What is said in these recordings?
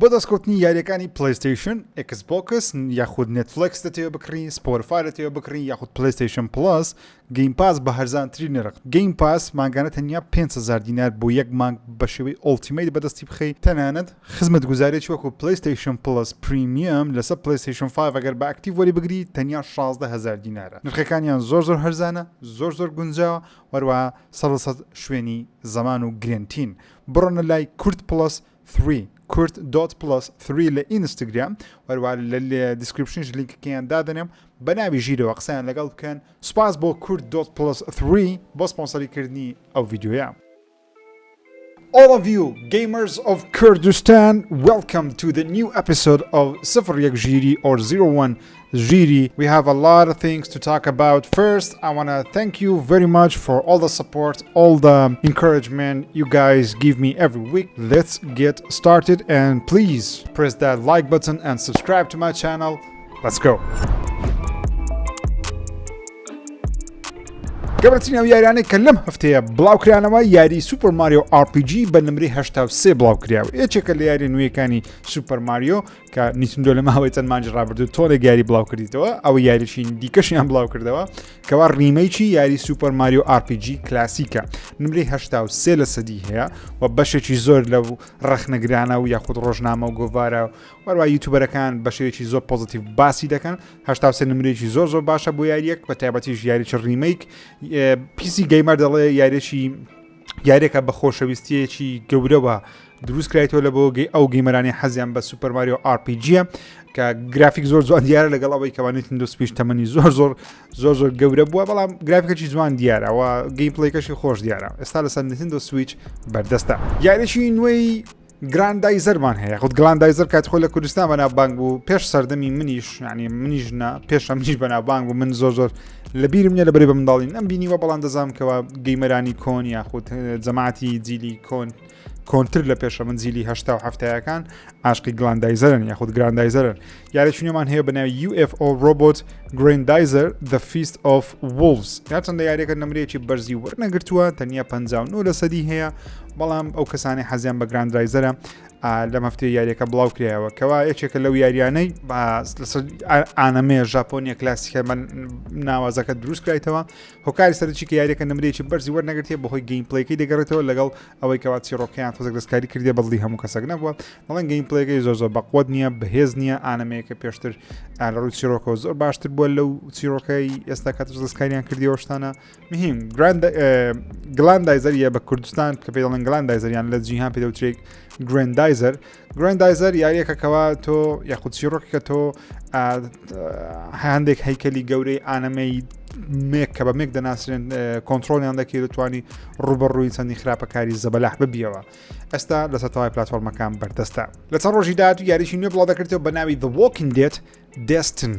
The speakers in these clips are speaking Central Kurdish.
بۆ دەستکەوتنی یاریەکانی PlayStation، Xbox یاخود Netflix دەتەوێت بکڕی، Spotify دەتەوێت بکڕی یاخود PlayStation Plus، Game Pass بە هەرزانترین نرخ. Game Pass مانگانە تەنیا 5000 دینار بۆ یەک مانگ بە شێوەی Ultimate بەدەستی بخەی، تەنانەت خزمەتگوزاریی وەکو PlayStation Plus Premium لەسەر PlayStation 5 ئەگەر بە active وەری بگری تەنیا 16000 دینارە. نرخەکانیان زۆر زۆر هەرزانە، زۆر زۆر گونجاوە، وەروەها 100% شوێنی زەمان و guarantee ن. بڕۆنە لای کورد Plus three کورد dot plus three لە ئینستاگرام وەروە لە description یش لینکەکەیان دادەنێم بە ناوی ژیرەوە قسەیان لەگەڵ بکەن سوپاس بۆ کورد dot plus three بۆ سپۆنسەری کردنی ئەو ڤیدیۆیە. All of you gamers of Kurdistan, welcome to the new episode of سفر یەک ژیری or 01 ژیری. We have a lot of things to talk about. First, I want to thank you very much for all the support, all the encouragement you guys give me every week. Let's get started and please press that like button and subscribe to my channel. Let's go. گەورەترین ئەو یاریانەی کە لەم هەفتەیە بڵاوکرانەوە یاری Super Mario RPG بە نمرەی 83 بڵاوکراوە یەکێکە لە یاری نوێیەکانی Super Mario کە Nintendo لە ماوەی چەند مانگی ڕابردوو تۆنێک یاری بڵاو کردیتەوە ئەو یاریشی دیکەشیان بڵاو کردەوە کەوا remake ی یاری Super Mario RPG کلاسیکە نمرەی 83 لە سەدی هەیە و بەشێکی زۆر لە ڕەخنەگرانە و یاخود ڕۆژنامە و گۆڤارە و وەروە یوتوبەرەکان بە شێوەیەکی زۆر positive باسی دەکەن 83 نمرێکی زۆر زۆر باشە بۆ یاریەک بە تایبەتیش یاریی remake PC Gamer دەڵێ یاریی یاریەکە بە خۆشەویستیەکی گەورەوە دروست کرایتەوە لە بۆ ئەو gamer انی حەزیان بە Super Mario RPG یە کە گرافیک زۆر جوان دیارە لەگەڵ ئەوەی کەوا Nintendo Switch تەمەنی زۆر زۆر زۆر زۆر گەورە بووە بەڵام گرافیکەکی جوان دیارە و gameplay کەشی خۆش دیارە ئێستا لەسەر Nintendo Switch بەردەستە یاریی نوێی گراندایزەرمان هەیە خود گلاندایزەر کات خۆی لە کوردستان بەناوبانگ بوو پێش سەردەمی منیش ینی منیش نا پێش منیش بەناوبانگ بوو من زۆر زۆر لە بیرم نیە لە بەری بە منداڵی نەم بینیوە بەڵام دەزانم کەوا gamer انی کۆن یاخود جەماعەتی جیلی کۆن کۆنتر لە پێشە من جیلی هەشتا و هەفتایەکان عاشقی گلاندایزەرن یاخود گراندایزەرن یاریی نوێمان هەیە بە ناوی UFO Robot Grendizer The Feast of Wolves هەرچەندە یاریەکە نمرەیەکی بەرزی وەرنەگرتووە تەنیا 59 لە سەدی هەیە بەڵام ئەو کەسانی حەزیان بە گراندرایزەرە لەم هەفتەیە یاریەکە بڵاو کرایەوە کەوا یەکێکە لەو یاریانەی لەسەر ئانەمێ ژاپۆنیە کلاسیکە من ناوازەکە دروست کرایتەوە هۆکاری سەرەکی کە یاریەکە نمرەیەکی بەرزی وەرنەگرتیە بەهۆی gameplay ەکەی دەگەڕێتەوە لەگەڵ ئەوەی کەوا چیڕۆکەیان تۆزێک دەستکاری کردیە بەدڵی هەموو کەسێک نەبووە دەڵێن gameplay ەکەی زۆر زۆر بەقوەت نییە بەهێز نییە ئانەمەیەکە پێشتر لە ڕووی چیرۆکەوە زۆر باشتر بووە لەو چیرۆکەی ئێستا کە تۆز دەستکاریان کردیەوە شتانە مهم گلاندایزەریە بە کوردستان کە پێ دەڵێن گلاندایزەریان لە جیهان پێ دەوترێت گرێندایزەر گرێندایزەر یاریەکە کەوا تۆ یاخود چیڕۆکێکە تۆ هەندێک هەیکەلی گەورەی ئانەمەی mech کە بە mech دەناسرێن کۆنترۆلیان دەکەیت دەتوانی ڕوبەڕووی چەندی خراپەکاری زەبەلاح ببیەوە ئێستا لەسەر تەواوی پلاتفۆرمەکان بەردەستە لە چەند ڕۆژی داهاتوو یاریی نوێ بڵاو دەکرێتەوە بە ناوی The Walking Dead Destin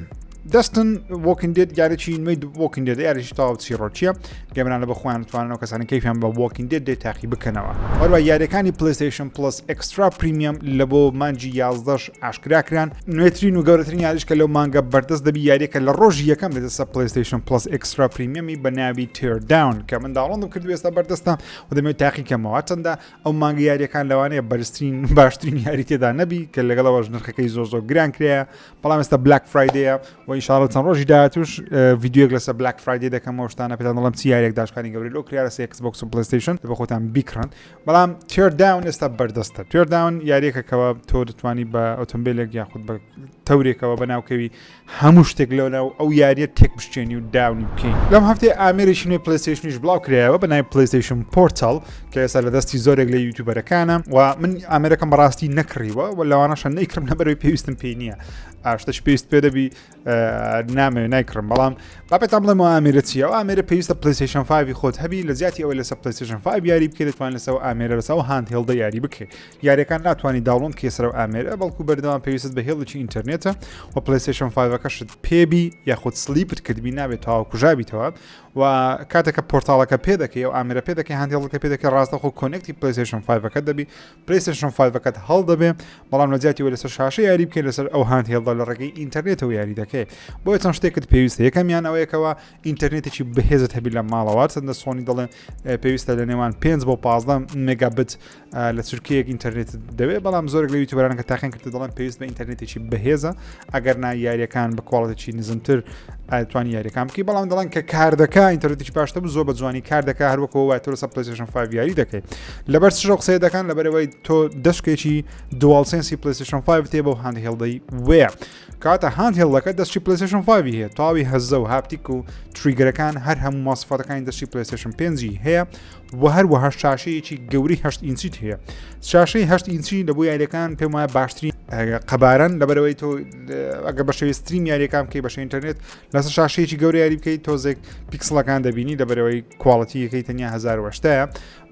Destin Walking Dead یاریی نوێی Walking Dead یاریی تەواو چیڕۆکیە gamer ان لە بە خۆیان توانەوە کەسانی کەیفیان بە Walking Dead دێ تاقی بکەنەوە هەروە یاریەکانی PlayStation Plus Extra Premium لە بۆ مانگی یازدەش ئاشکرا کران نوێترین و گەورەترین یاریش کە لەو مانگە بەردەست دەبی یاریەکە لە ڕۆژی یەکەم دەسە PlayStation Plus Extra Premium ی بە ناوی Teardown کە من download م کردو ئێستا بەردەستە و دەمەوێت تاقی کەمەوە چەندە ئەو مانگە یاریەکان لەوانەیە بەرزترین باشترین یاری تێدا نەبی کە لەگەڵەوەش نرخەکەی زۆر زۆر گران کرایە بەڵام ئێستا Black Friday ە و ئینشاڵڵا چەند ڕۆژی داهاتوش ڤیدیۆیەک لەسەر Black Friday دەکەمەوە شتانە پێتان دەڵێم چی یاریەک داشکانی گەورەی لۆ کریارە سێ Xbox و PlayStation بە خۆتان بیکڕن بەڵام Teardown ئێستا بەردەستە Teardown یاریەکە کەەوە تۆ دەتوانی بە ئۆتۆمبیلێک یاخود بە تەورێکەوە بە ناوکەوی هەموو شتێک لەو ناو ئەو یاریە تێک بشکێنی و down ی بکەین لەم هەفتەیە ئامێرێکی نوێی PlayStation یش بڵاو کرایەوە بە ناوی PlayStation Portal کە ئێستا لە دەستی زۆرێک لە یوتیوبەرەکانە و من ئامێرەکەم بەڕاستی نەکڕیوە و لەوانەشە نەیکڕم لەبەرەوەی پێویستم پێی نییە ئاشتەش پێویست پێ دەبی نامەوێ نایکڕم بەڵام با پێتان بڵێم ئەو ئامێرە چییە ئەو ئامێرە پێویستە PlayStation 5 خۆت هەبی لە جیاتی ئەوەی لەسەر PlayStation 5 یاری بکەیت دەتوانێت لەسەر ئامێرە لەسەر handheld ە یاری بکەیت یاریەکان ناتوانانی download کەی سەر ئامێرە بەڵکو بەردەوام پێویست بە هێڵێکی ئینتەرنێتە و PlayStation 5 ەکەشت پێبی یاخود sleep ت کردبی نابێت تەواو کوژابیتەوە و کاتێکە Portal ەکە پێ دەکەی و ئامێرە پێ دەکەی handheld ەکە پێ دەکەی ڕاستەخۆ connect ی PlayStation 5 ەکە دەبی PlayStation 5 ەکەت هەڵدەبێ بەڵام لە جیاتی وە لەسەر شاشە یاری بکەی لەسەر ئەو handheld ە لە ڕێگەی ئینتەرنێتەوە یاری دەکەی. بۆیە چەند شتێکت پێویستە یەکەمیان ئەوەیەکەوە ئینتەرنێتێکی بەهێزت هەبی لە ماڵەوە چەندە سۆنی دەڵێن پێویستە لە نێوان 5 بۆ 15 مێگابت لە چرکەیەک ئینتەرنێت دەوێت بەڵام زۆرێک لە یوتیوبەران کە تاقیان کرد دەڵێن پێویست بە ئینتەرنێتێکی بەهێزە ئەگەر نا یاریەکان بە quality ێکی نزمتر ئەتوانی یاریەکان بکەی بەڵام دەڵێن کە کار دەکا ئینتەرنێتێکی باشتر زۆر بە جوانی کار دەکا هەروەکو وای تۆ لەسەر پلەیستەیشن 5 یاری دەکەی لەبەر چ قسەیە دەکەن لەبەرەوەی تۆ دەستکێکی DualSense ی پلەیستەیشن 5 تێ بۆ handheld ەی وێ کاتە handheld ەکە دەستی پلەیستەیشن 5 هەیە تاوی هەزە و haptic و trigger ەکان هەر هەموو ماسفاتەکانی دەستی پلەیستەیشن 5 هەیە و هەروەها شاشەیەکی گەورەی هەشت ئینچیت هەیە شاشەی هەشت ئینچی لە بۆ یاریەکان پێم وایە باشترین قەبارەن لەبەرەوەی تۆ ئەگە بە شێوەی stream یاریەکان بکەی بەشە ئینتەرنێت لەسەر شاشەیەکی گەورە یاری بکەیت تۆزێک پیکسڵەکان دەبینی لەبەرەوەی quality یەکەی تەنیا 1970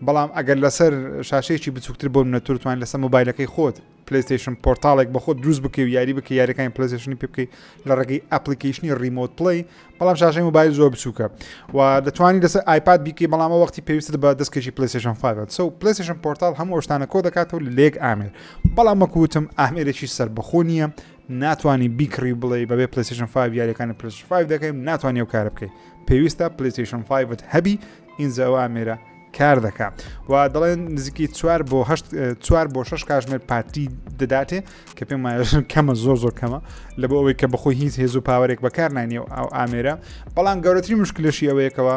بەڵام ئەگەر لەسەر شاشەیەکی بچووکتر بۆ منە تورتوان لەسەر مۆبایلەکەی خۆت پلەیستەیشن Portal ێک بە خۆت دروست بکەی و یاری بکەی یاریەکانی پلەیستەیشنی پێ بکەی لە ڕێگەی application ی Remote Play بەڵام شاشەی مۆبایل زۆر بچووکە و دەتوانی لەسەر ئایپاد بیکەی بەڵام ئەو وەختی پێویستت بە دەستکێکی پلەیستەیشن 5 so پلەیستەیشن Portal هەموو ئەو شتانە کۆ دەکاتەوە لە یەک ئامێر بەڵام وەکو وتم ئامێرێکی سەربەخۆ نییە ناتوانانی بیکڕی بڵێ بەبێ پلەیستەیشن 5 یاریەکانی پلەیستەیشن 5 دەکەین ناتوانانی ئەو کارە بکەی پێویستە پلەیستەیشن 5 هەبی ئینجا ئەو ئامێرە کار دەکا و دەڵێن نزیکی چوار بۆ هەشت چوار بۆ شش کاژمێر پارتی دەداتێ کە پێم وایە کەمە زۆر زۆر کەمە لە بۆ ئەوەی کە بەخۆی هیچ هێز و power ێک بەکار نانیە و ئەو ئامێرە بەڵام گەورەترین مشکلەشی ئەوەیەکەوە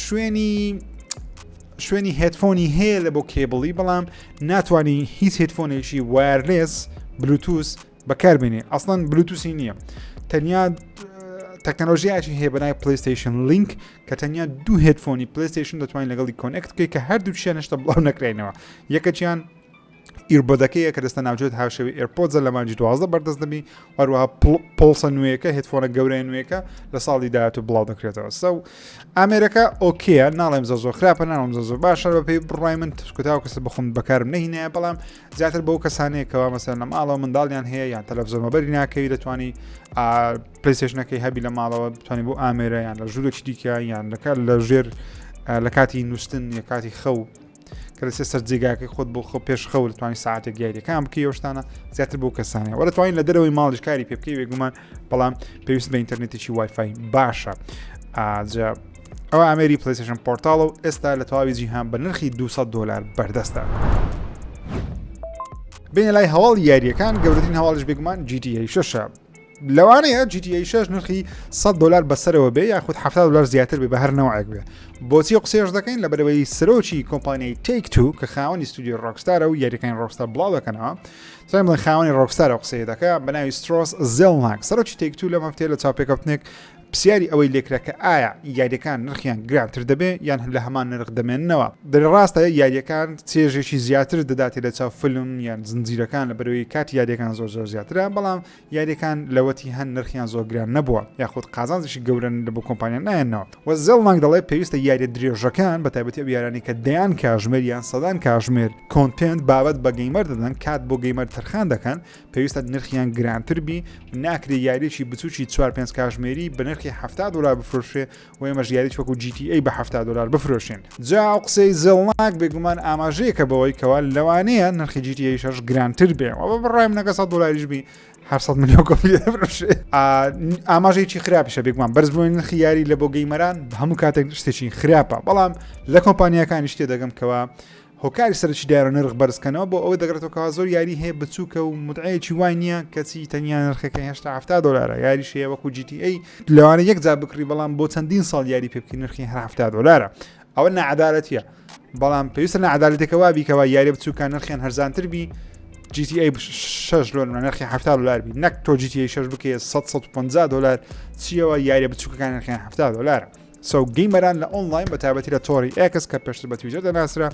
شوێنی شوێنی headphone ی هەیە لە بۆ کێبڵی بەڵام ناتوانانی هیچ headphone ێکی wireless بلوتوس بەکاربێنی ئەسڵەن بلوتوسی نییە تەنیا تەکنەلۆژیایکی هەیە بەنای PlayStation Link کە تەنیا دوو headphone ی پلیستیشن دەتوانین لەگەڵی connect بکەیت کە هەردووکیان هێشتا بڵاو نەکرێنەوە یەکەکیان earbud ەکەیە کە دەستە ناوجێت هاوشێوی AirPods ە لە مانگی 12 بەردەست دەبی هەروەها Pulse ە نوێیەکە headphone ە گەورەیە نوێیەکە لە ساڵی داهاتوو بڵاو دەکرێتەوە so ئامێرەکە okay ە ناڵێم زۆر زۆر خراپە ناڵم زۆر زۆر باشە بە پێی بڕای من تکوتاو کەس بخۆم بەکارم نەهینایە بەڵام زیاتر بەو کەسانەیە کەوا مەسەلەن لە ماڵەوە منداڵیان هەیە یان تەلەڤزیۆن بەری ناکەوی دەتوانی پلیستشنەکەی هەبی لە ماڵەوە بتوانانی بۆ ئامێرە یان لە ژوورێکی دیکە یان لەکە لە ژێر لە کاتی نووسن یا کاتی خەو کە لەسەر سەر جێگاکەی خۆت بۆ خۆ پێش خەو دەتوانانی ساعتێک یاریەکان بکەی شتانە زیاتر بۆ کەسانە وە دەتوانین لە دەرەوەی ماڵیش کاری پێ بکەی بێگومان بەڵام پێویست بە ئینتەرنێتێکی وایفای باشە ئاجا ئەوە ئامێری PlayStation Portal و ئێستا لە تەواوی جیهان بە نرخی 200 دلار بەردەستە. بینە لای هەواڵی یاریەکان گەورەترین هەواڵش بێگومان GTA 6 لەوانەیە GTA 6 نرخی 100 دلار بەسەرەوە بێ یاخود 70 دلار زیاتر بێ بە هەر نەوەک بێ بۆچی قسەیەش دەکەین لە بەرەوەی سەرۆکی کۆمپانیای Take Two کە خاوەنی ستودیۆ Rockstar ە و یاریەکانی Rockstar بڵاو دەکەنەوە سای بڵێن خاوەنی Rockstar ە قسەیە دەکە بە ناوی Strauss Zelnick سەرۆکی Take Two لەم هەفتەیە لە چاوپێکەوتنێک پرسیاری ئەوەی لێکرا کە ئایا یاریەکان نرخیان گرانتر دەبێ یان لە هەمان نرخ دەمێننەوە؟ دەرێ ڕاستە یاریەکان چێژێکی زیاتر دەداتێ لە چاو فیلم یان زنجیرەکان لە بەرەوەی کاتی یاریەکان زۆر زۆر زیاترە بەڵام یاریەکان لەوەتی هەن نرخیان زۆر گران نەبووە یاخود قازانجێکی گەورەن لە بۆ کۆمپانیا نایەنەوە و Zelnick دەڵێ پێویستە یاریە درێژەکان بە تایبەتی ئەو یارانەی کە دەیان کاژمێر یان سەدان کاژمێر content بابەت بە gamer دەدەن کات بۆ gamer تەرخان دەکەن پێویستە نرخیان گرانتر بی ناکرێ یاریی بچوکی چوار پێنج کاژمێری بە نرخی 70 دلار بفرۆشێ و ئێمەش یاریی وەکو GTA بە 70 دلار بفرۆشین جا ئەو قسەی Zelnick بێگومان ئاماژەیەکە بەوەی کەوا لەوانەیە نرخی GTA 6 گرانتر بێ و بە بڕای منەکە 100 دلاریش بی هەر 100 ملیۆن کۆپی دەفرۆشێ ئاماژەیەکی خراپیشە بێگومان بەرزبوونی نرخی یاری لە بۆ gamer ان هەموو کاتێک شتێکی خراپە بەڵام لە کۆمپانیاکانیش تێدەگەم کەوا هۆکاری سەرەکی دایرە نرخ بەرزکەنەوە بۆ ئەوەی دەگەڕێتەوە کەوا زۆر یاری هەیە بچووکە و متعەیەکی وای نییە کەچی تەنیا نرخەکە هێشتا 70 دلارە یاریش هەیە وەکو GTA لەوانە یەک جار بکڕی بەڵام بۆ چەندین ساڵ یاری پێ بکەی نرخی هەر 70 دلارە ئەوە نەعەدالەتیە بەڵام پێویستە نەعەدالەتێکە وابی کەوا یاری بچووکان نرخیان هەرزانتر بی GTA 6 لۆ نرخی 70 دلار بی نەک تۆ GTA 6 بکەی 100 150 دلار چیەوە یاریە بچووکەکان نرخیان 70 دلارە so gamer ان لە ئۆنلاین بە تایبەتی لە تۆڕی ئێکس کە پێشتر بە تویتەر دەناسرا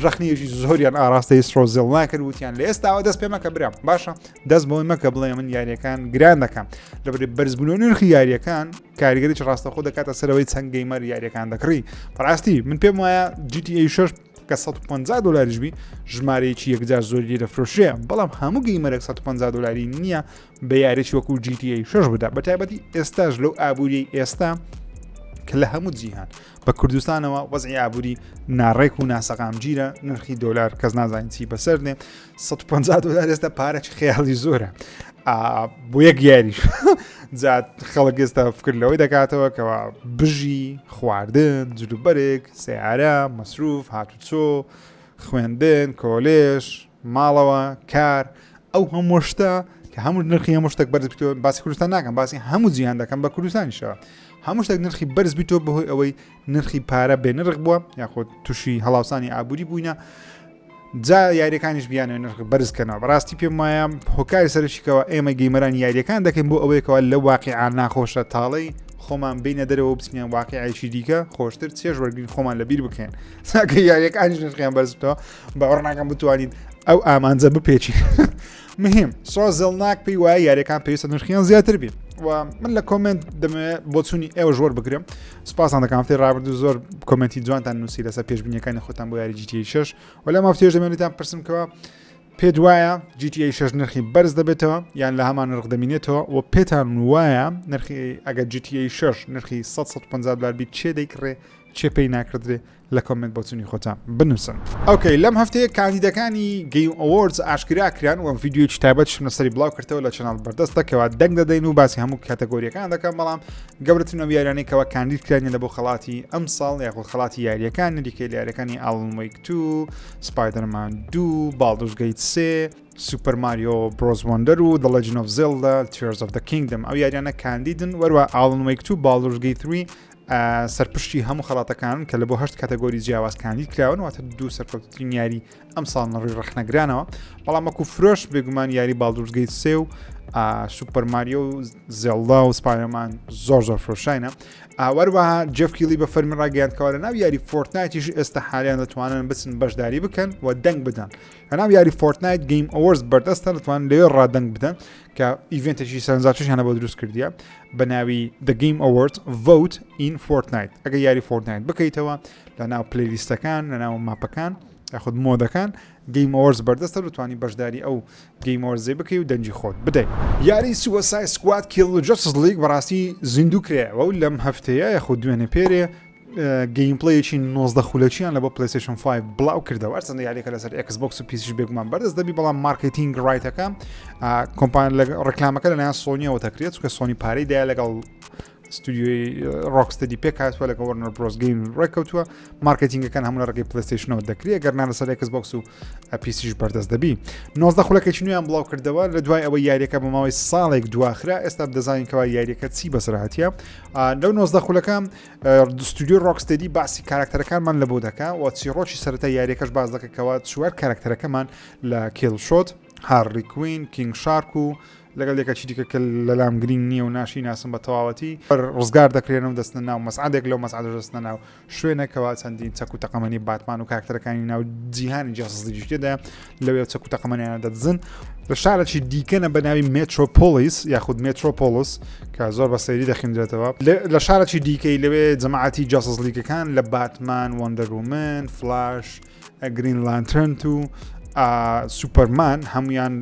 ڕخنەیەکی زۆریان ئاراستەی Strauss Zelnick کرد وتیان لە ئێستاوە دەست پێ مەکە برام باشە دەست بۆی مەکە بڵێ من یاریەکان گران دەکەم لەبەر بەرزبوونەوە نرخی یاریەکان کاریگەریی ڕاستەخۆ دەکاتە سەرەوەی چەند gamer یاریەکان دەکڕی بەڕاستی من پێم وایە GTA 6 کە 150 دلاریش بی ژمارەیەکی یەکجار زۆری دەفرۆشرێ بەڵام هەموو gamer ێک 150 دلاری نییە بە یاریی وەکو GTA 6 بدا بە تایبەتی ئێستاش لەو ئابووریەی ئێستا کە لە هەموو جیهان بە کوردستانەوە وەزعی ئابووری ناڕێک و ناسەقامگیرە نرخی دۆلار کەس نازانین چی بەسەر دێ 150 دلار ئێستا پارەی خەیاڵی زۆرە. بۆ یەک یاریش جا خەڵک ئێستا فکر لەوەی دەکاتەوە کەوا بژی خواردن جلوبەرێک سیارە مەسروف هاتوچۆ خوێندن کۆلێژ ماڵەوە کار ئەو هەموو شتە کە هەموو نرخی هەموو شتێک بەرز بیتەوە باسی کوردستان ناکەم باسی هەموو جیهان دەکەم بە کوردستانیشەوە هەموو شتێک نرخی بەرز بیتەوە بەهۆی ئەوەی نرخی پارە بێ نرخ بووە یاخود تووشی هەڵاوسانی ئابووری بووینە جا یاریەکانیش بیانەوێت نرخ بەرز کەنەوە. بەڕاستی پێم وایە هۆکاری سەرەکیکەوە ئێمە gamer ان یاریەکان دەکەین بۆ ئەوەیەکەوە لە واقیع ناخۆشە تاڵەی خۆمان بینە دەرەوە بچینە واقیعێکی دیکە خۆشتر چێژ وەرگین خۆمان لەبیر بکەین ساکە یاریەکانیش نرخیان بەرز بتەوە باوەڕ ناکەم بتوانین ئەو ئامانجە بپێچین. مهم سۆزێڵناک پێی وایە یاریەکان پێویستە نرخیان زیاتر بێت و من لە comment دەمەوێت بۆچوونی ئێوە ژۆر بگرم سپاسان دەکەم هەفتەی ڕابردوو زۆر comment ی جوانتان نووسی لەسەر پێشبینیەکانی خۆتان بۆ یاری GTA 6 و لەم هەفتەیەش دەمێنێتان پرسم کەوە پێت وایە GTA 6 نرخی بەرز دەبێتەوە یان لە هەمان نرخ دەمینێتەوە و پێتان وایە نرخی ئەگەر GTA 6 نرخی 150 دلار بیت چێ دەیکڕێ چێ پێی ناکردرێ لە comment بۆچونی خۆتان بنووسن. okay لەم هەفتەیە کاندیدەکانی Game Awards ئاشکرا کران و ڤیدیۆیەکی تایبەتیشم لەسەری بڵاو کردەوە لە channel بەردەستە کەوا دەنگ دەدەین و باسی هەموو category یەکان دەکەم بەڵام گەورەترین ئەو یاریانەی کەوا کاندید کرانە لە بۆ خەڵاتی ئەمساڵ یاخود خەڵاتی یاریەکان نریکەی لە یاریەکانی Alan Wake 2 Spider-Man 2 Baldur's Gate 3 Super Mario Bros Wonder و The Legend of Zelda Tears of the Kingdom ئەو یاریانە کاندیدن وەروە Alan Wake 2 Baldur's Gate 3 سەرپشتی هەموو خەڵاتەکانن کە لە بۆ هەشت category جیاواز کاندید کراون واتە دوو سەرکەوتترین یاری ئەم ساڵ لە ڕووی ڕەخنەگرانەوە بەڵام وەکو فرۆش بێگومان یاری Baldur's Gate سێ و Super Mario و Zelda و Spider-Man زۆر زۆر فرۆشینە ئاوەروەها Geoff Keighley بە فەرمی ڕاگەیاند کەوا لە ناو یاری Fortnite یش ئێستا حالیان دەتوانن بچن بەشداری بکەن و دەنگ بدەن لەناو یاری Fortnite Game Awards بەردەستە دەتوان لەوێ ڕادەنگ بدەن کە event ێکی سەرنجڕاکێشیانە بۆ دروست کردیە بە ناوی The Game Awards Vote in Fortnite ئەگەر یاری Fortnite بکەیتەوە لە ناو playlist ەکان لە ناو map ەکان یاخود mode ەکان Game Awards بەردەستە دەتوانی بەشداری ئەو Game Awards ی بکەی و دەنگی خۆت بدەیت. یاری Suicide Squad Kill Justice League بەڕاستی زیندوو کرایەوە و لەم هەفتەیە یاخود دوێنێ پێرێ gameplay ێکی 19 خولەکیان لە بۆ PlayStation 5 بڵاو کردەوە هەرچەندە یاریەکە لەسەر Xbox و PC ش بێگومان بەردەست دەبی بەڵام marketing right ەکە کۆمپان لە ڕێکلامەکە لەلایەن سۆنیەوە دەکرێت چونکە سۆنی پارەی دایە لەگەڵ ستودیۆی Rocksteady پێک هاتووە لەگەڵ Warner Bros Game ڕێککەوتووە marketing ەکان هەموو لە ڕێگەی PlayStation ەوە دەکرێت گەر نا لەسەر Xbox و PC ش بەردەست دەبی 19 خولەکێکی نوێیان بڵاو کردەوە لە دوای ئەوەی یاریەکە بە ماوەی ساڵێک دواخرا ئێستا دەزانین کەوا یاریەکە چی بەسەر هاتیە لەو 19 خولەکە ستودیۆی Rocksteady باسی کاراکتەرەکانمان لە بۆ دەکا و چیڕۆکی سەرەتا یاریەکەش باز دەکە کەوا چوار کاراکتەرەکەمان لە Killshot Harley Quinn King Shark و لەگەڵ یەکە چی دیکە کە لەلام گرینگ نییە و ناشی ناسم بە تەواوەتی ڕزگار دەکرێن و دەستنە ناو مەسعدێک لەو مەسعدە دەستنە ناو شوێنێکەوە چەندین چەک و تەقەمەنی باتمان و کاراکتەرەکانی ناو جیهانی Justice League ی تێدا لەوێ چەک و تەقەمەنیانە دەدزن لە شارێکی دیکەنە بە ناوی مێترۆپۆلیس یاخود Metropolis کە زۆر بە سەیری دەخیندرێتەوە لە شارێکی دیکەی لەوێ جەماعەتی Justice League ەکان لە باتمان Wonder Woman Flash Green Lantern و سوپەرمان هەمویان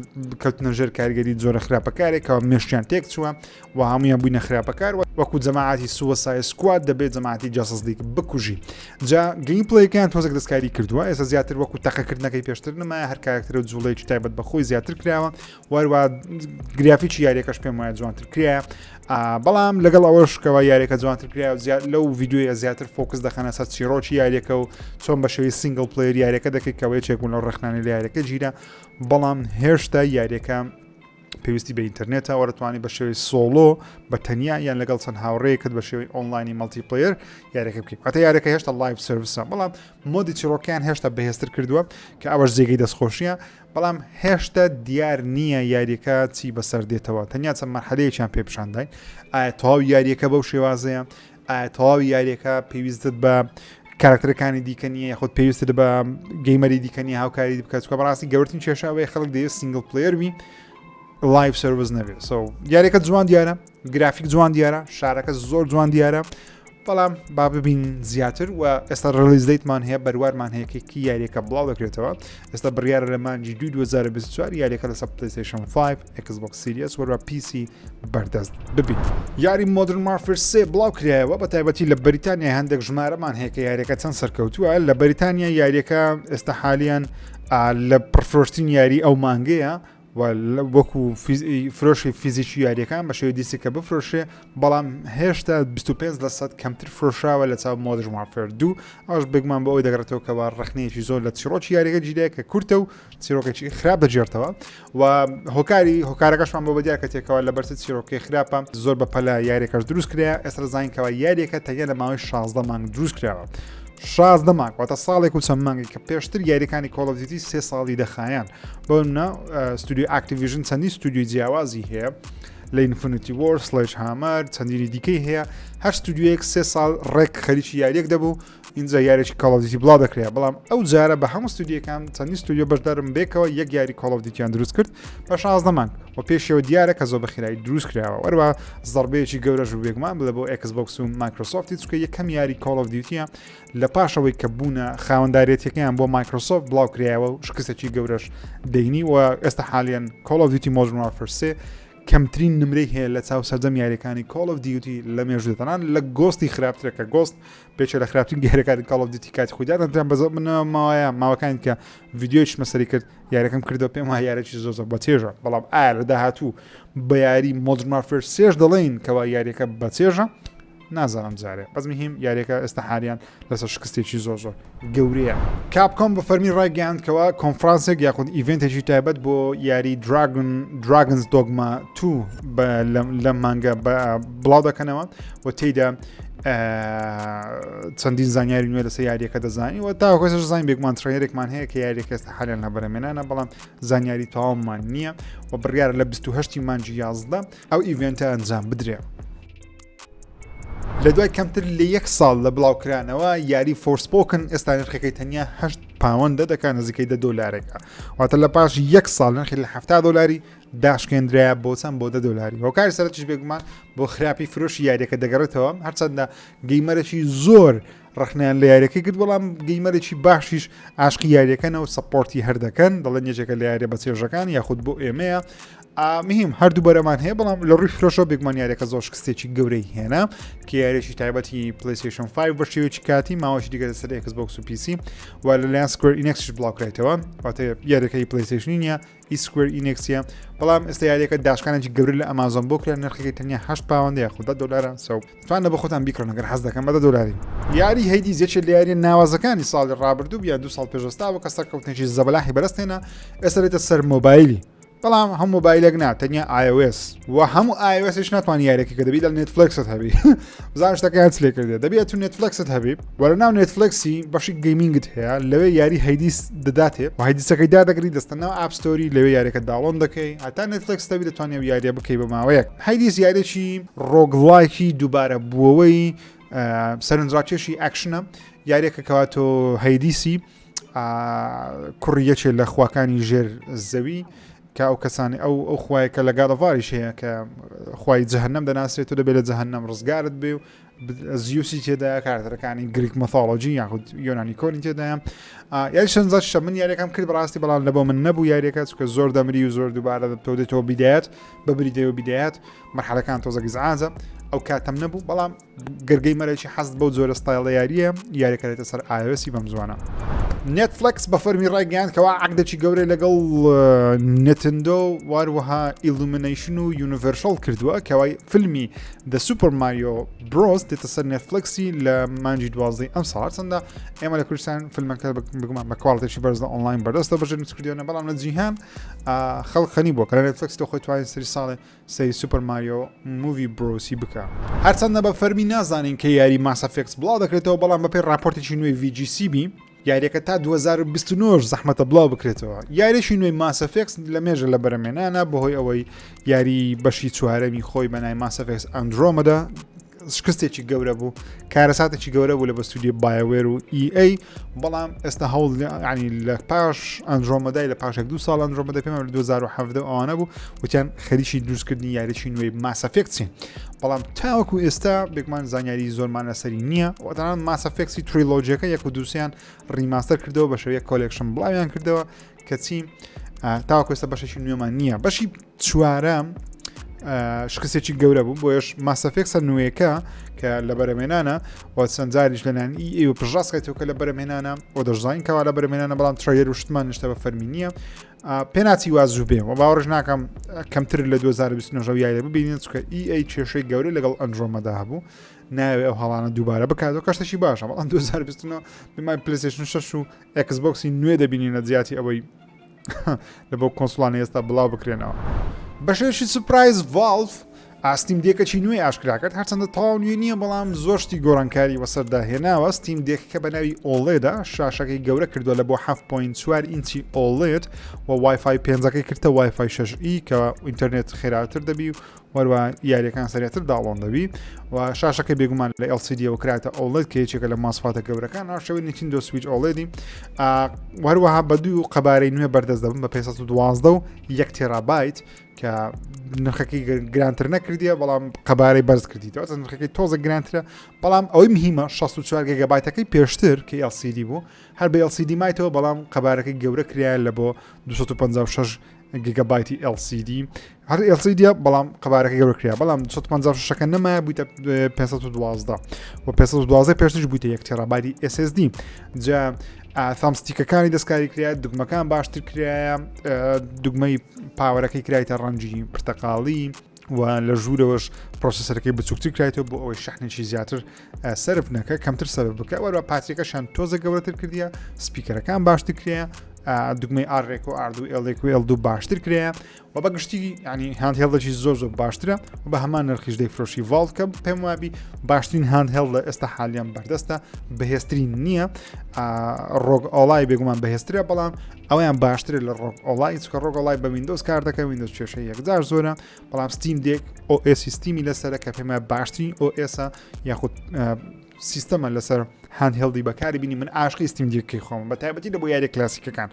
کەوتنە ژێر کاریگەری جۆرە خراپەکارێکەوە مێشکیان تێک چووە و هەمویان بووینە خراپەکار وەکو جەماعەتی Suicide Squad دەبێت جەماعەتی Justice League بکوژی جا gameplay ەکەیان تۆزێک دەستکاری کردووە ئێستا زیاتر وەکو تەقەکردنەکەی پێشتر نمایە هەر کارکتەر و جوڵەیەکی تایبەت بە خۆی زیاتر کراوە وەروە گرافیکی یاریەکەش پێم وایە جوانتر کرایە بەڵام لەگەڵ ئەوەش کەەوە یاریەکە جوانتر کرا و زیاد لەو ڤیددیوە زیاتر focus دەخەنە سەر چیرۆکی یاریەکە و چۆن بە شێوەی single player یاریەکە دەکەیت کەەوە یەکێک بوون لەو ڕخنانەی لە یاریەکە گیرا بەڵام هێشتا یاریەکە پێویستی بە ئینتەرنێتە وەرەتوانی بە شێوەی solo بە تەنیا یان لەگەڵ چەند هاوڕەیەکت بە شێوەی ئۆنلاینی multiplayer یاریەکە بکەیت واتە یاریەکە هێشتا live service ە بەڵام mode ی چیرۆکیان هێشتا بەهێزتر کردووە کە ئەوەش جێگەی دەستخۆشیە بەڵام هێشتا دیار نییە یاریەکە چی بەسەر دێتەوە تەنیا چەند مەرحەلەیەکیان پێ پیشانداین ئایا تەواو یاریەکە بەو شێوازەیە ئایا تەواوی یاریەکە پێویستت بە کارکتەرەکانی دیکە نییە یاخود پێویستت بە gamer ی دیکە نیە هاوکاری بکات چکە بەڕاستی گەورترین کێشە ئەوەیە خەڵک دەیەوێت single player بی live service نەبێت so یاریەکە جوان دیارە گرافیک جوان دیارە شارەکە زۆر جوان دیارە بەڵام با ببین زیاتر و ئێستا release date مان هەیە بەروارمان هەیە کە کی یاریەکە بڵاو دەکرێتەوە ئێستا بڕیارە لە مانگی 2 2024 یاریەکە لەسەر PlayStation 5 Xbox Series وەروە PC بەردەست ببین. یاری Modern Warfare سێ بڵاو کرایەوە بە تایبەتی لە بەریتانیا هەندێک ژمارەمان هەیە کە یاریەکە چەند سەرکەوتووە لە بەریتانیا یاریەکە ئێستا حالیان لە پڕفرۆشترین یاری ئەو مانگەیە. و وەکو فرۆشی فیزیکی یاریەکان بە شێوەی دیسکە بفرۆشێ بەڵام هێشتا 25 لە سەد کەمتر فرۆشراوە لە چاو Modern Warfare دوو ئەوش بێگومان بۆ ئەوی دەگەڕێتەوە کەوا ڕخنەیەکی زۆر لە چیرۆکی یاریەکە گیرایە کە کورتە و چیرۆکێکی خراپ دەگێڕتەوە و هۆکاری هۆکارەکەشمان بۆ بەدیار کەتێکەوە لە بەرچ چیرۆکەی خراپە زۆر بە پەلە یاریەکەش دروست کرا ئێستا زانین کەوا یاریەکە تەنیا لە ماوەی 16 مانگ دروست کراوە 16 مانگ واتە ساڵێک و چەند مانگی کە پێشتر یاریەکانی Call of Duty سێ ساڵی دەخایان بۆ نمونە ستودیو Activision چەندین ستودیوی جیاوازی هەیە لە Infinity Ward Sledgehammer چەندینی دیکەی هەیە هەر ستودیویەک سێ ساڵ ڕێک خەریکی یاریەک دەبوو اینجا یاریی Call of Duty بڵاو دەکرێت بەڵام ئەو جارە بە هەموو ستودیەکان چەندین ستودیو بەشدارم بێکەوە یەک یاری Call of Duty یان دروست کرد بە 16 مانگ و پێشەوە دیارە کە زۆر بە خێرایی دروست کراوە وەروە زەربەیەکی گەورەش بێگومان بڵێ بۆ Xbox و Microsoft ی چونکە یەکەم یاری Call of Duty ە لە پاشەوەی کە بوونە خاوەندارێتیەکەیان بۆ Microsoft بڵاو کرایەوە و شکستێکی گەورەش دەینی و ئێستا حالیان Call of Duty Modern Warfare سێ کەمترین نمرەی هەیە لە چاو سەرجەم یاریەکانی Call of Duty لە مێژوو تەنان لە Ghost ی خراپترە کە Ghost پێچێ لە خراپترین یاریەکانی Call of Duty کاتی خۆی دادەنران بەزۆ من ماوەیە ماوەکانی کە ڤیدیۆیش مەسەری کرد یاریەکەم کردەوە پێم وایە یاریی زۆر زۆر بەچێژە بەڵام ئایا لە داهاتوو بە یاری Modern Warfare سێش دەڵێین کەوا یاریەکە بەچێژە نازانم جارێ بەس مهم یاریەکە ئێستا حالیان لەسەر شکستێکی زۆر زۆر گەورەیە. Capcom بە فەرمی ڕایگەیاند کەوا کۆنفرانسێک یاخود event ێکی تایبەت بۆ یاری Dragon Dragon's Dogma 2 لەم مانگە بڵاو دەکەنەوە و تێیدا چەندین زانیاری نوێ لەسەر یاریەکە دەزانین و تاوەکو زانین بێگومان trailer ێکمان هەیە کە یاریەکە ئێستا حالیان لە بەرەمێنانە بەڵام زانیاری تەواومان نییە و بڕیارە لە 28 مانگی 11 ئەو event ە ئەنجام بدرێ. لە دوای کەمتر لە یەک ساڵ لە بڵاوکرانەوە یاری Forspoken ئێستا نرخەکەی تەنیا هەشت پاوەندە دەکات نزیکەی دە دۆلارێکە واتە لە پاش یەک ساڵ نرخی لە ه دۆلاری داشکێنرا بۆ چەند بۆ دە دۆلاری هۆکاری سەرەکیش بێگومان بۆ خراپی فرۆشی یاریەکە دەگەڕێتەوە هەرچەندە gamer ێکی زۆر ڕەخنەیان لە یاریەکەی گرت بەڵام gamer ێکی باشیش عاشقی یاریەکەنە و support ی هەر دەکەن دەڵێن یەکێکە لە یاریە بەچێژەکان یاخود بۆ ئێمەیە مهم هەردوو بەرەمان هەیە بەڵام لە ڕووی فرۆشەوە بێگومان یاریەکە زۆر شکستێکی گەورەی هێنا کە یاریێکی تایبەتی PlayStation 5 بە شێوەیەکی کاتی ماوەشی دیگە لەسەر Xbox و PC و لەلایەن Square Enix یش بڵاوکرایتەوە واتە یاریەکەی PlayStation ی نییە ئی Square Enix ە بەڵام ئێستا یاریەکە داشکانێکی گەورە لە ئەمازۆن بۆ کرا نرخەکەی تەنیا 8 پاوەندە یاخود 10 دلارە so توان بە خۆتان بیکڕن گەر حەز دەکەم بە 10 دلاری. یاری Hades یەکێ لە یاریە ناوازەکانی ساڵی ڕابردوو یان دوو ساڵ پێش ئێستا بوو کە سەرکەوتنێکی زەبەلاحی بەدەستهێنا ئێستا دێتە سەر مۆبایلی بەڵام هەموو مۆبایلێک نا تەنیا iOS و هەموو iOS یش ناتوانانی یاریەکە کە دەبی لە Netflix ت هەبی بزان شتەکەیان چ لێ کردێ دەبێت تو Netflix ت هەبی و لە ناو Netflix ی بەشی gaming ت هەیە لەوێ یاری Hades دەداتێ و Hades ەکەی دادەگری دەستە ناو App Store ی لەوێ یاریەکە download دەکەی هەتا Netflix تەبی دەتوانێت یاریە بکەی بە ماوەیەک Hades یاریێکی roguelike ی دووبارە بووەوەی سەرنجڕاکێشی ئەکشنە یاریەکە کەوا تۆ Hades ی کوڕی یەکێ لە خواکانی ژێر زەوی کە ئەو کەسانی ئەو ئەو خوایە کە لە God of War یش هەیە کە خوای جەهەنەم دەناسرێت و دەبێت لە جەهەنەم ڕزگارت بێ و زیوسی تێدایە کارەکتەرەکانی Greek mythology یاخود یۆنانی کۆنی تێدایە یاری شەنزاشە من یاریەکەم کرد بەڕاستی بەڵام لە بۆ من نەبوو یاریەکە چکە زۆر دەمری و زۆر دووبارە دەبتەوە دێتەوە بیدایەت بەبری دەوە بیدایەت مەرحەلەکان تۆزە گزعازە ئەو کاتەم نەبوو بەڵام گەر gamer ێکی حەزت بەو جۆرە ستایڵە یاریە یاریەکە دێتە سەر iOS ی بەم زوانە. Netflix بە فەرمی ڕایگەیاند کەوا عەقدێکی گەورەی لەگەڵ Nintendo واروەها Illumination و Universal کردووە کەوای فیلمی The Super Mario Bros دێتە سەر Netflix ی لە مانگی دوازدەی ئەم ساڵ چەندە ئێمە لە کوردستان فیلمەکە بگومان بە quality ێکی بەرز لە ئۆنلاین بەردەستە بەژێر کردیانە بەڵام لە جیهان خەڵک خەنی بووە کە لە Netflix تۆ خۆی توانین سەری ساڵێ سەیری Super Mario Movie Bros ی بکە. هەرچەندە بە فەرمی نازانین کەی یاری Mass Effect بڵاو دەکرێتەوە، بەڵام بەپێی ڕاپۆرتێکی نوێی VGCB، یاریەکە تا 2029 زەحمەتە بڵاو بکرێتەوە. یاریی نوێی Mass Effect لە مێژە لە بەرەمێنانە بەهۆی ئەوەی یاری بەشی چوارەمی خۆی بە ناوی Mass Effect Andromeda شکستێکی گەورە بوو کارەساتێکی گەورە بوو لە بە ستودیۆ BioWare و EA بەڵام ئێستا هەوڵ ینی لە پاش Andromeda ی لە پاش یەک دوو ساڵ Andromeda پێم لە 2017 ئەوانە بوو وتیان خەریکی دروستکردنی یاریی نوێی Mass Effect ین بەڵام تاوەکو ئێستا بێگومان زانیاری زۆرمان لەسەری نییە وەتەنان Mass Effect ی trilogy ەکە یەک و دووسیان remaster کردەوە بە شێوەیە collection بڵاویان کردەوە کەچی تاوەکو ئێستا بەشێکی نوێمان نییە بەشی چوارەم شکستێکی گەورە بوو بۆیش Mass Effect ە نوێیەکە کە لە بەرەمێنانە و چەندجاریش لەلایەن ئی و پژڕاستکەیتەوە کە لە بەرەمێنانە و دەشزانین کەوا لە بەرەمێنانە بەڵام trailer و شتمان نیشتە بە فەرمی نییە. پێناچی وا زوو بێ و باوەڕش ناکەم کەمتر لە 2029 یاریە ببینین چکە EA کێشەی گەورە لەگەڵ Andromeda هەبوو ناوێ ئەو هەڵانە دووبارە بکاتەوە کەشتێکی باشە بەڵام 2029 بمای PlayStation 6 و Xbox ی نوێ دەبینین لە جیاتی ئەوەی لە بۆ console انە ئێستا بڵاو بکرێنەوە. بەشێکی surprise Valve Steam Deck ەکی نوێی ئاشکرا کرد هەرچەندە تەواو نوێ نییە بەڵام زۆر شتی گۆڕانکاری بەسەردا هێناوە Steam Deck ەکە بە ناوی OLED ە شاشەکەی گەورە کردووە لە بۆ 7.4 ئینچی OLED و WiFi پێنجەکەی کردە WiFi 6E کە ئینتەرنێت خێراتر دەبی و وەروە یاریەکان سەرێتر download دەبی و شاشەکە بێگومان لە LCD ەوە کراتە OLED کە یەکێکە لە ماسفاتە گەورەکان ناشەوەی Nintendo Switch OLED ی وەروەها بە دوو قەبارەی نوێ بەردەست دەبن بە 512 و 1 تێرابایت کە نرخەکەی گرانتر نەکردیە بەڵام قەبارەی بەرز کردیتەوە نرخەکەی تۆزە گرانترە بەڵام ئەوەی مهمە 64 گێگابایتەکەی پێشتر کە LCD بوو هەر بە LCD مایتەوە بەڵام قەبارەکەی گەورە کرایە لە بۆ 256 گیگابایتی LCD هەر LCD بەڵام قەبارەکە گەورە کرا بەڵام 256ەکە نەمایە بوویتە 512 و 512 پێشترش بوویتە 1 تێرابایتی SSD جا thumbstick ەکانی دەستکاری کرا دوگمەکان باشتر کرایە دوگمەی power ەکەی کرایتە ڕەنگی پرتەقاڵی و لە ژوورەوەش processor ەکەی بچووکتر کرایتەوە بۆ ئەوەی شەحنێکی زیاتر سرف نەکە کەمتر سەرف بکە وەروە پاتریەکەشان تۆزە گەورەتر کردیە speaker ەکان باشتر کرایە دوگمەی R ێک و R دوو L ێک و L دوو باشتر کرایە و بە گشتی ینی handheld ێکی زۆر زۆر باشترە و بە هەمان نرخیش دەیفرۆشی Valve کە پێم وابی باشترین handheld لە ئێستا حالیان بەردەستە بەهێزترین نییە ROG Ally بێگومان بەهێزترە بەڵام ئەویان باشترە لە ROG Ally چکە ROG Ally بە Windows کار دەکە Windows کێشەی یەکجار زۆرە بەڵام Steam Deck OS Steam ی لەسەرە کە پێمە باشترین OS ە یاخود سیستەمە لەسەر handheld ی بەکاری بینی من عاشقی Steam Deck ەکەی خۆم بە تایبەتی لە بۆ یاری کلاسیکەکان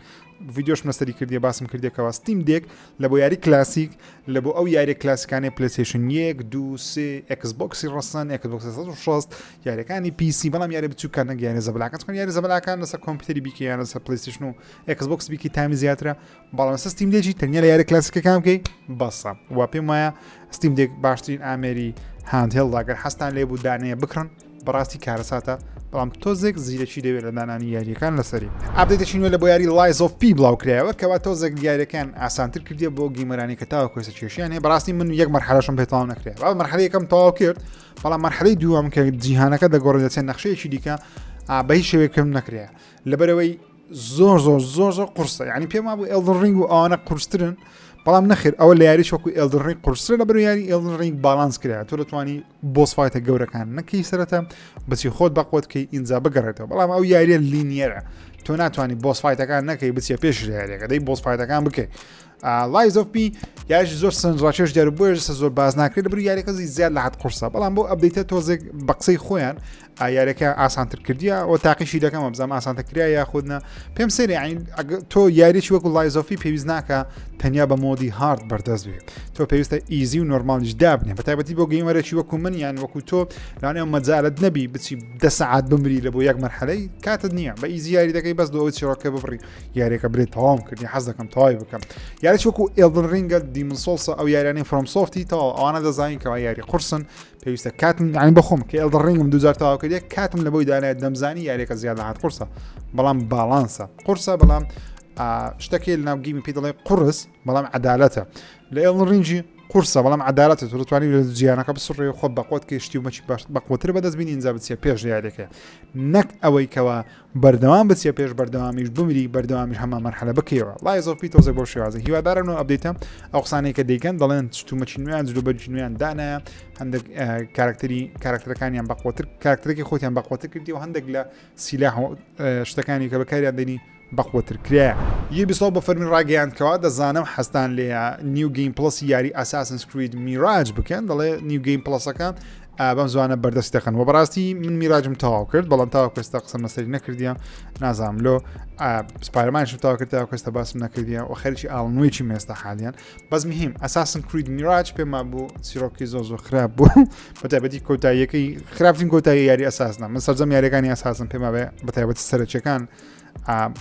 ڤیدیۆشم لەسەری کردیە باسم کردێکەوە Steam Deck لە بۆ یاری کلاسیک لە بۆ ئەو یاری کلاسیکانی PlayStation یەک دوو سێ Xbox ی ڕەسەن Xbox 360 یاریەکانی PC بەڵام یاری بچووکان نەک یاری زەبلاکان چونکە یاری زەبلاکان لەسەر کۆمپیوتەری بیکە یان لەسەر PlayStation و Xbox بیکی تامی زیاترە بەڵام لەسەر Steam Deck ی تەنیا لە یاری کلاسیکەکان بکەی بەسە و پێم وایە Steam Deck باشترین ئامێری handheld ئەگەر حەستان لێ بوو دانەیە بکڕن بەڕاستی کارەساتە بەڵام تۆزێک زیرەکی دەوێت لە دانانی یاریەکان لەسەری. update ێکی نوێ لە بۆ یاری Lies of P بڵاوکرایەوە کەوا تۆزێک یاریەکان ئاسانتر کردیە بۆ gamer انی کە تاوەکو ئێستا کێشیان هەیە بەڕاستی من یەک مەرحەلەشم پێ تەواو نەکرێ بەڵام مەرحەلەی یەکەم تەواو کرد بەڵام مەرحەلەی دووەم کە جیهانەکە دەگۆڕێت دەچێت نەخشەیەکی دیکە بە هیچ شێوەیەکم نەکرێ لەبەرەوەی زۆر زۆر زۆر زۆر قورسە یعنی پێم وابوو Elden Ring و ئەوانە قورسترن بەڵام نەخێر ئەوە لە یاریش وەکو Elden Ring قورسرە لەبەر یاری Elden Ring balance کرا تۆ دەتوانی boss fight ە گەورەکان نەکەی سەرەتا بچی خۆت بەقوت کەی ئینجا بگەڕێتەوە بەڵام ئەو یاریە linear ە تۆ ناتوانانی boss fight ەکان نەکەی بچیە پێش یاریەکە دەی boss fight ەکان بکەی Lies of P یاریش زۆر سەرنجڕاکێش دیار بۆیە زۆر باز ناکرێت لەبەر یاریەکە زیاد لە حد قورسە بەڵام بۆ update ە تۆزێک بە قسەی خۆیان یاریەکە ئاسانتر کردیە و تاقیشی دەکەم بزانم ئاسانتر کرا یاخود نا پێم سەیرە یعنی تۆ یاریی وەکو Lies of P پێویست ناکە تەنیا بە mode ی hard بەردەست بێ تۆ پێویستە easy و normal یش دابنێ بە تایبەتی بۆ gamer ێکی وەکو من یان وەکو تۆ لەوانەیە مەجالت نەبی بچی دە سەعات بمری لە بۆ یەک مەرحەلەی کاتت نییە بە easy یاری دەکەی بەس دۆ چیرۆکە ببڕی یاریەکە برێت تەواوم کردی حەز دەکەم تەواوی بکەم یاریی وەکو Elden Ring ە Demon's Souls ە ئەو یاریانەی FromSoft ی تەواو ئەوانە دەزانین کەوا یاری قورسن پێویستە کاتم یعنی بەخۆم کە Elden Ring م دوجار تەواو کرد یەک کاتم لە بۆی دانایە دەمزانی یاریەکە زیاد لە حد قورسە بەڵام balance ە قورسە بەڵام شتەکەی لەناو game ی پێی دەڵێ قورس بەڵام عدالەتە لە Elden Ring ی قورسە بەڵام عدالەتە تۆ دەتوانی لە جیانەکە بسڕێ خۆ بەقوت کەشتی و مەچی باش بەقوتر بەدەست بینی ئینجا بچیە پێش یاریەکە نەک ئەوەی کەوا بەردەوام بچیە پێش بەردەوامیش بمری بەردەوامیش هەمان مەرحەلە بکەیەوە Lies of P تۆزێک بەو شێوازە هیوادارم نۆ update ە ئەو قسانەی کە دەیکەن دەڵێن شتومەکی نوێیان جلوبەرگی نوێیان دانایە هەندێک کارکتەری کارکتەرەکانیان بەقوتر کارکتەرێکی خۆتیان بەقوتر کردی و هەندێک لە سیلاح شتەکانی کە بەکاریان دێنی بەقوتر کرایە. Ubisoft بە فەرمی ڕاگەیاند کەوا دەزانم حەزتان لێیە New Game Plus ی یاری Assassin's Creed Mirage بکەن دەڵێ New Game Plus ەکە بەم زوانە بەردەست دەخەن و بەڕاستی من Mirage م تەواو کرد بەڵام تاوە کەستا قسەم لەسەری نەکردیە نازانم لۆ Spider-Man شم تەواو کرد تاوە کەستا باسم نەکردیە و خەریکی Alan Wake ی مێستا حالیان بەس مهم Assassin's Creed Mirage پێما بوو چیرۆکی زۆر زۆر خراپ بوو بەتایبەتی کۆتاییەکەی خراپترین کۆتایی یاری Assassin ە من سەرجەم یاریەکانی Assassin پێما بێ بەتایبەتی سەرەکیەکان.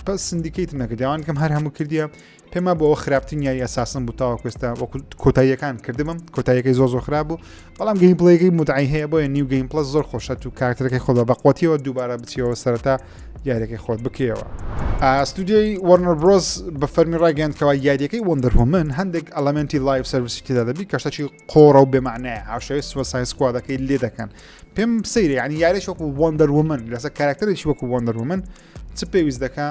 پس Syndicate نەکردیوان کەم هەر هەموو کردیە پێما بۆ خراپترین یاری Assassin بوو تاوەکو ئێستا وەکو کۆتاییەکان کردبم کۆتاییەکەی زۆر زۆر خراپ بوو بەڵام gameplay ەکەی متعی هەیە بۆیە New Game Plus زۆر خۆشە تو کارکتەرەکەی خۆت بە بەقوەتیەوە دووبارە بچیەوە سەرەتا یاریەکەی خۆت بکەیەوە. ستودیۆی Warner Bros بە فەرمی ڕاگەیاند کەوا یاریەکەی Wonder Woman هەندێک element ی live service ی تێدا دەبی کە شتێکی قۆڕە و بێمانایە هاوشێوەی Suicide Squad ەکەی لێ دەکەن پێم سەیرە یعنی یاریش وەکو Wonder Woman لەسەر کارکتەرێکی وەکو Wonder Woman چ پێویست دەکا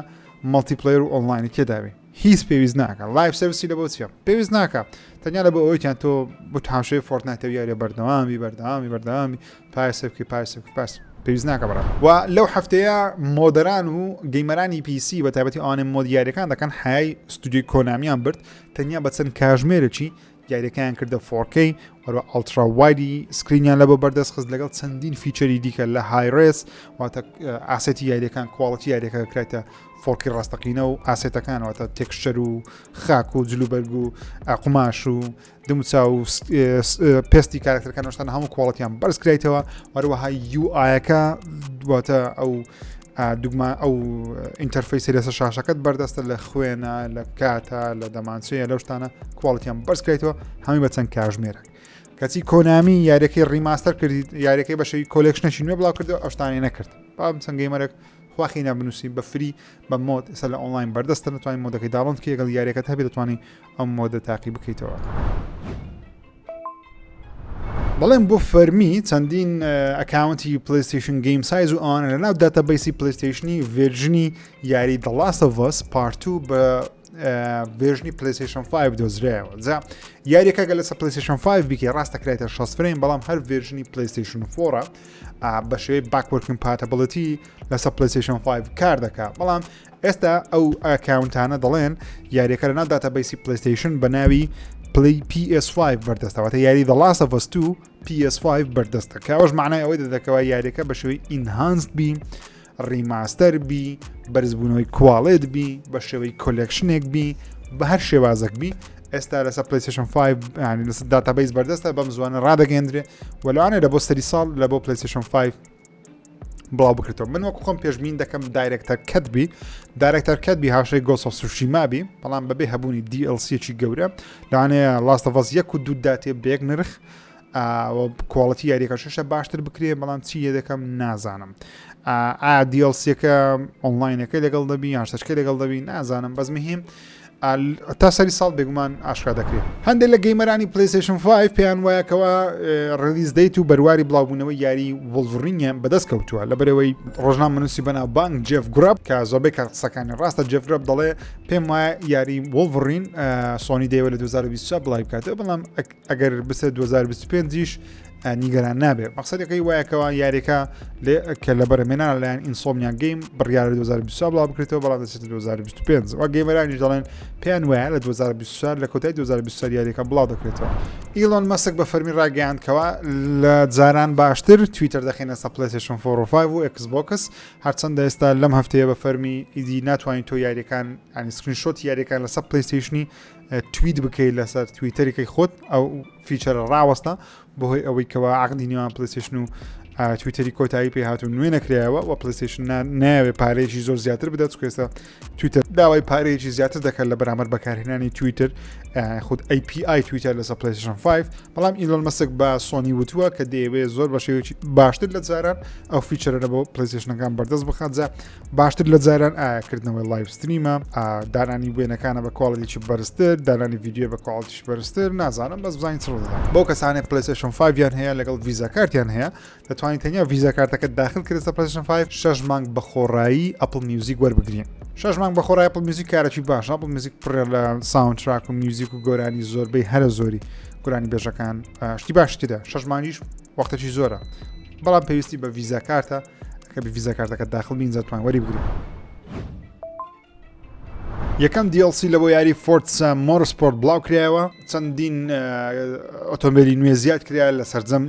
multiplayer و ئۆنلاینی تێداوی هیچ پێویست ناکە live service ی لە بۆ چیە پێویست ناکە تەنیا لە بۆ ئەوەیان تۆ بۆ هاوشێوەی Fortnite یاریە بەردەوامی بەردەوامی بەردەوامی پارسە بکەی پارسە بکەی پارس پێویست ناکە بەڕ و لەو هەفتەیە modder ان و gamer انی PC بە تایبەتی ئەوانەی mod یاریەکان دەکەن حیای ستودیۆی Konami یان برد تەنیا بە چەند کاژمێرێکی یاریەکەیان کردە 4K وەروە ultra wide ی screen یان لە بۆ بەردەست خست لەگەڵ چەندین feature ی دیکە لە high-res واتە asset ی یاریەکان quality یاریەکە کرایتە 4K ڕاستەقینە و asset ەکان واتە texture و خاک و جلوبەرگ و قوماش و دموچاو و پێستی کارکتەرەکان شتان هەموو quality یان بەرز کرایتەوە وەروەها UI ەکە واتە ئەو دوگما ئەو interface ی لەسەر شاشەکەت بەردەستە لە خوێنە لە کاتە لە دەمانچەیە لەو شتانە quality یان بەرز کرایتەوە هەمووی بە چەند کاژمێرێک کەچی Konami یاریەکەی remaster کردی یاریەکەی بەشەوی collection ێکی نوێ بڵاو کردەوە ئەو شتانەی نەکرد بام چەند gamer ێک خواخی نابنووسی بە free بە mod ئێستا لە ئۆنلاین بەردەستە دەتوانانی mod ەکەی download بکەی لەگەڵ یاریەکەت هەبێت دەتوانانی ئەم mod ە تاقی بکەیتەوە. بەڵێم بۆ فەرمی چەندین account ی PlayStation Game Size و ئەوانە لە ناو database ی PlayStation ی version ی یاری The Last of Us Part 2 بە version ی PlayStation 5 دۆزرایەوە جا یاریەکە گە لەسەر PlayStation 5 بیکەی ڕاستە کرایتە 60 frame بەڵام هەر version ی PlayStation 4 بە شێوەی backward compatibility لەسەر PlayStation 5 کار دەکا بەڵام ئێستا ئەو account انە دەڵێن یاریەکە لەناو database ی PlayStation بە ناوی پلی PS5 بەردەستەوەتە یاری The Last of Us 2 PS5 بەردەستە کە ئەوش معنای ئەوەی دەدەکەوە یاریەکە بە شێوەی enhanced بی remaster بی بەرزبوونەوەی quality بی بە شێوەی collection ێک بی بە هەر شێوازێک بی ئێستا لەسەر PlayStation 5 ینی لەسەر database بەردەستە بەم زوانە ڕادەگەندرێ وەلوانێ لە بۆ سەری ساڵ لە بۆ PlayStation 5 بڵاو بکرێتەوە من وەکو خۆم پێشبین دەکەم director's cut بی director's cut بی هاوشەی Ghost of Tsushima بی بەڵام بەبێ هەبوونی DLC ەکی گەورە لەوانەیە Last of Us یەک و دوو داتێ بێک نرخ quality یاریەکە شەشە باشتر بکرێ بەڵام چی یە دەکەم نازانم ئا DLC ەکە ئۆنلاینەکە لەگەڵ دەبی یان شتەکە لەگەڵ دەبی نازانم بەس مهم تا سەری ساڵ بێگومان ئاشکرا دەکرێت. هەندێک لە gamer انی PlayStation 5 پێیان وایە کەوا release date و بەرواری بڵاوبوونەوەی یاری Wolverine یان بەدەست کەوتووە لەبەرەوەی ڕۆژنامەنووسی بەناوبانگ Jeff Grubb کە زۆربەی کات قسەکانی ڕاستە Jeff Grubb دەڵێ پێم وایە یاری Wolverine Sony دەیەوە لە 2024 بڵاوی بکاتەوە بەڵام ئەگەر بچێت 2025 یش نیگەران نابێت مەقسەدەکەی وایەکەوە یاریەکە کە لە بەرەمێنان لەلایەن Insomniac Game بڕیارە 2024 بڵاو بکرێتەوە بەڵام دەچێتە 2025 و gamer انیش دەڵێن پێیان وایە لە 2024 لە کۆتای 2024 یاریەکە بڵاو دەکرێتەوە ئیلۆن مەسک بە فەرمی ڕاگەیاند کەوا لە جاران باشتر تویتەر دەخینە سە PlayStation 4 و 5 و Xbox هەرچەندە ئێستا لەم هەفتەیە بە فەرمی ئیدی ناتوانین تۆ یاریەکان ینی screenshot یاریەکان لەسەر PlayStation ی tweet بکەیت لەسەر تویتەرێکی خۆت ئەو feature ە ڕاوەستا بەهۆی ئەوەی کەوا عقدی نێوان PlayStation و تویتەری کۆتایی پێ هاتو نوێ نەکرایەوە و PlayStation ناوێ پارەیەکی زۆر زیاتر بدات چکێستا تویتەر داوای پارەیەکی زیاتر دەکات لە بەرامبەر بەکارهێنانی تویتەر خود API تویتەر لەسەر PlayStation 5 بەڵام ئیلۆن مەسک بە سۆنی وتووە کە دەیەوێت زۆر بە شێوەیەکی باشتر لە جاران ئەو feature ە لە بۆ PlayStation ەکان بەردەست بخات جا باشتر لە جاران ئایا کردنەوەی live stream ە دانانی وێنەکانە بە quality ی بەرزتر دانانی ڤیدیۆ بە quality ش بەرزتر نازانم بەس بزانین چ ڕوودەدات بۆ کەسانێک PlayStation 5 یان هەیە لەگەڵ Visa کارتیان هەیە دەتوانین تەنیا Visa کارتەکە داخل کرێتە PlayStation 5 شەش مانگ بە خۆڕایی Apple Music وەربگرین شەش مانگ بە خۆڕای Apple Music کارێکی باش Apple Music پڕە لە soundtrack و میوزیک و گۆرانی زۆربەی هەرە زۆری گۆرانی بێژەکان شتی باش تێدا شەش مانگیش وەختێکی زۆرە بەڵام پێویستی بە Visa کارتە کە بە Visa کارتەکە داخل بین دەتوان وەری بگرین. یەکەم DLC لە بۆ یاری Forza Motorsport بڵاو کرایەوە چەندین ئۆتۆمبیلی نوێ زیاد کرا لە سەرجەم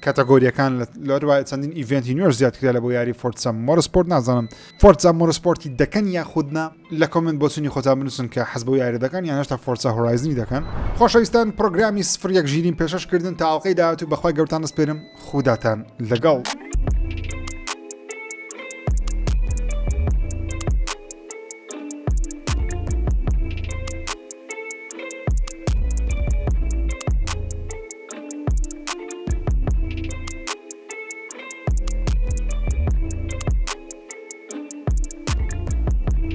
کاتەگۆریەکان لەروای چەندین event ی نوێش زیاد کرا لە بۆ یاری Forza Motorsport نازانم Forza Motorsport ی دەکەن یاخودنا لە comment بۆچونی خۆتان بنووسن کە حەز بەو یاری دەکەن یان هێشتا Forza Horizon ی دەکەن. خۆشەویستان پڕۆگرامی سفر یەک ژیریم پێشەش کردن تا ئەڵقەی داهاتوو بەخوای گەورتان دەسپێرم خوداتان لەگەڵ.